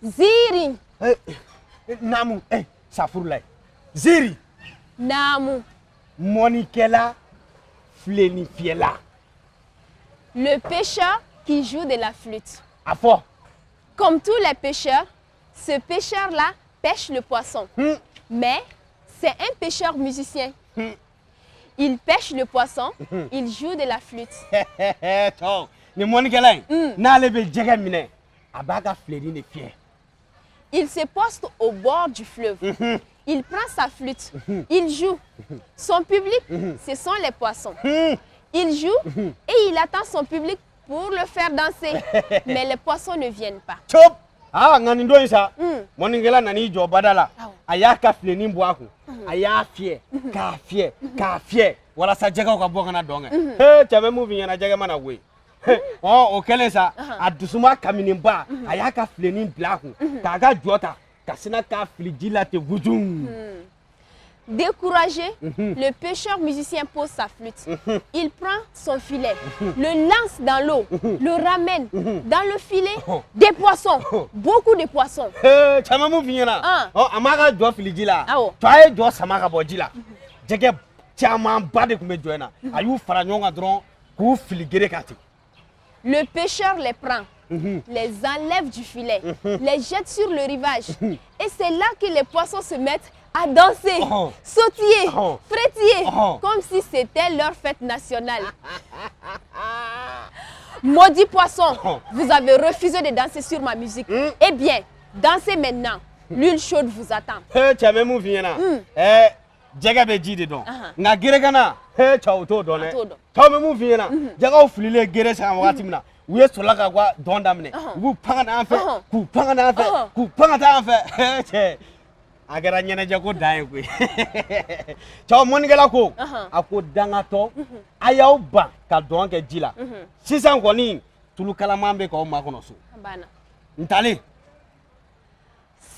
Ziiri. Naamu, safurulayi, ziiri. Naamu. Mɔnikɛla filenin fiyɛla. Le pêcheur qui joue de la flûte. A fɔ. Comme tous les pêcheurs, ce pêcheur-là pêche le poisson. Mais c'est un pêcheur musicien. Il pêche le poisson, il joue de la flûte. Tɔ nin mɔnikɛla in, n'ale bɛ jɛgɛ minɛ, a b'a ka filenin de fiyɛ. Il se poste au bord du fleuve. Il prend sa flûte. Il joue. Son public, ce sont les poissons. Il joue et il attend son public pour le faire danser. Mais les poissons ne viennent pas. Cop aa, nka nin don in sa, mɔnikɛla nan'i jɔ bada la. A y'a ka filenin bɔ a kun, a y'a fiyɛ, k'a fiyɛ, k'a fiyɛ, walasa jɛgɛw ka bɔ ka na dɔn kɛ. He, cɛ bɛ mun f'i ɲɛna, jɛgɛ ma na koyi. Ɔ, o kɛlen sa, a dusuma kamininba, a y'a ka filenin bila a kun k'a ka jɔ ta ka sina k'a fili ji la ten, vujun. Découragé, le pêcheur musicien pose sa flûte. Il prend son filet, le lance dans l'eau, le ramène. Dans le filet, des poissons, beaucoup de poissons. He, cɛ bɛ mun f'i ɲɛna? Ah. Ɔ, a m'a ka jɔ fili ji la. Awɔ. Tɔ a ye jɔ sama ka bɔ ji la, jɛgɛ camanba de tun bɛ jɔ in na. A y'u fara ɲɔgɔn kan dɔrɔn k'u fili gere kan ten. Le pêcheur les prend, les enlève du filet, les jette sur le rivage. Et c'est là que les poissons se mettent à danser, sautiller, frétiller, comme si c'était leur fête nationale. Maudit poisson, vous avez refusé de danser sur ma musique. Eh bien, dansez maintenant. L'huile chaude vous attend. He, cɛ bɛ mun f'i ɲɛna? Ɛɛ, jɛgɛ bɛ ji de dɔn, nka gerekana, he, cɛ, o t'o dɔn dɛ. A t'o dɔn. Cɛw bɛ mun f'i ɲɛna? Jɛgɛw fililen gere san wagati min na, u ye sɔrɔla ka ka dɔn daminɛ. U b'u pan ka na an fɛ, k'u pan ka na an fɛ, k'u pan ka taa an fɛ. He, cɛ, a kɛra ɲɛnajɛ ko dan ye koyi. Cɛw, mɔnikɛla ko, a ko dangatɔ, a y'aw ban ka dɔn kɛ ji la. Sisan kɔni, tulu kalaman bɛ k'aw makɔnɔ so. A banna. N talen.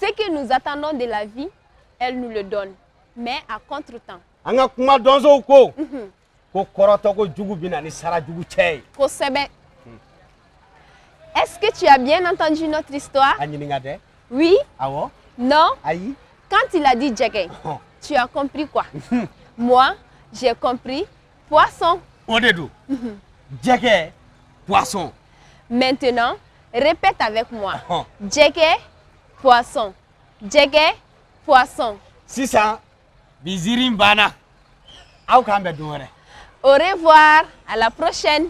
Ce que nous attendons de la vie, elle nous le donne, mais à contre-temps. An ka kuma dɔnsow ko ko kɔrɔtɔ ko jugu bɛ na ni sara jugu cɛ ye. Kosɛbɛ. Est-ce que tu as bien entendu notre histoire? A ɲininka dɛ. Oui? Awɔ. Non? Ayi. Quand il a dit jɛgɛ, tu as compris quoi? Moi, j'ai compris poisson. O de don, jɛgɛ, poisson. Maintenant, répète avec moi. Jɛgɛ, poisson. Jɛgɛ, poisson. Sisan bi ziiri in banna, aw k'an bɛn don wɛrɛ. Au revoir, à la prochaine.